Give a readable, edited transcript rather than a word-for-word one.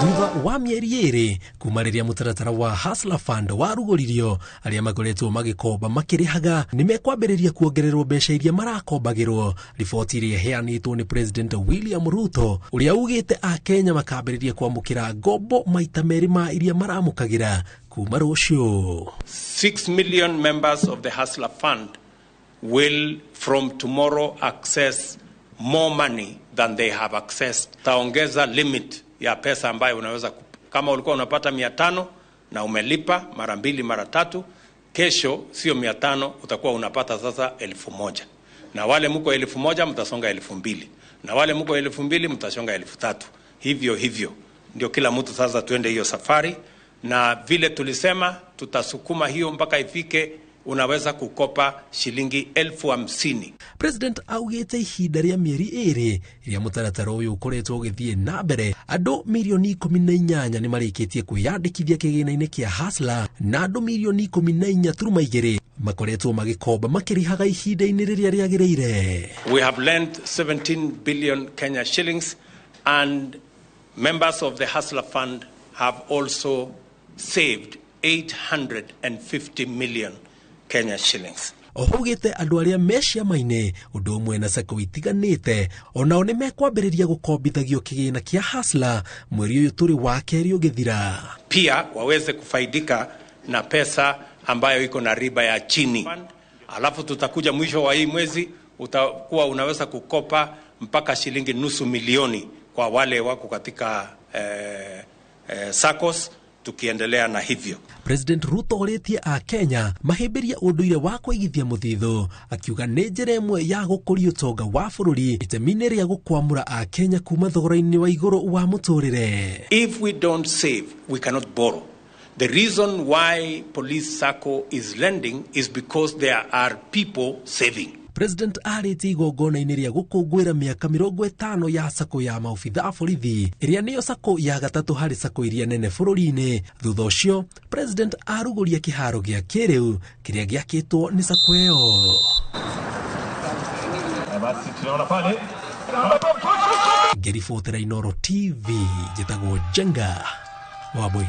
Thutha wa mĩeri 2 kuma rĩrĩa mũtaratara wa Hustler Fund warugũririo, arĩa makoretwo magĩkomba makĩrĩhaga nĩ mekwambĩrĩria kuongererwo mbeca iria marakombagĩrwo. Riboti ĩrĩa ĩheanĩtwo nĩ President William Ruto ũrĩa ugĩte Akenya makambĩrĩria kwamũkĩra ngombo maita 2 ma iria maramũkagĩra kuma rũciũ. 6 million members of the Hustler Fund will from tomorrow access more money than they have accessed. Taongeza limit ya pesa ambayo unaweza, kama ulikuwa unapata 500 na umelipa mara 2 mara 3, kesho sio 500, utakuwa unapata sasa 1,000. Na wale mko 1,000 mtasonga 2,000. Na wale mko 2,000 mtasonga 3,000. Hivyo hivyo ndio kila mtu sasa tuende hiyo safari, na vile tulisema tutasukuma hiyo mpaka ifike unaweza kukopa shilingi 50,000. President augite ihinda rĩa mĩeri 2 ĩrĩa mũtaratara ũyũ ũkoretwo ũgĩthiĩ na mbere, andũ mirioni 18 nĩ marĩkĩtie kwĩyandĩkithia kĩgĩna-inĩ kĩa Hustler na andũ mirioni 14.2 makoretwo magĩkomba makĩrĩhaga ihinda-inĩ rĩrĩa rĩagĩrĩire. We have lent 17 billion Kenya shillings, and members of the Hustler Fund have also saved 850 million Kenya shillings. Oho augĩte andũ arĩa me ciama-inĩ ũndũ ũmwe na sacco itiganĩte onao nĩ mekwambĩrĩria gũkombithagio kĩgĩna kĩa Hustler mweri ũyũ tũrĩ wa kerĩ ũgĩthira. Pia waweze kufaidika na pesa ambayo iko na riba ya chini. Alafu tutakuja mwisho wa hii mwezi utakuwa unaweza kukopa mpaka shilingi 500,000 kwa wale wako katika SACCOS, tukiendelea na hivyo. President Ruto orĩtie a Kenya mahĩmbĩrie ũndũire wa kũigithia mũthithũ, akiuga nĩ njĩra ĩmwe ya gũkũria ũtonga wa bũrũri itemi-inĩ rĩa gũkwamũra a Kenya kuma thogora-inĩ wa igũrũ wa mũtũrĩre. If we don't save, we cannot borrow. The reason why Police SACCO is lending is because there are people saving. President arĩtie igongona-inĩ rĩa gũkũngũĩra mĩaka 50 ya sacco ya maobitha a borithi ĩrĩa nĩyo sacco ya gatatũ harĩ sacco iria nene bũrũri-inĩ. Thutha ũcio President arugũria kĩharo gĩa kĩrĩu kĩrĩa gĩakĩtwo nĩ sacco ĩyo. Basi tunaona pale Ngĩribotera Inooro TV, njĩtagwo Njenga Wambui.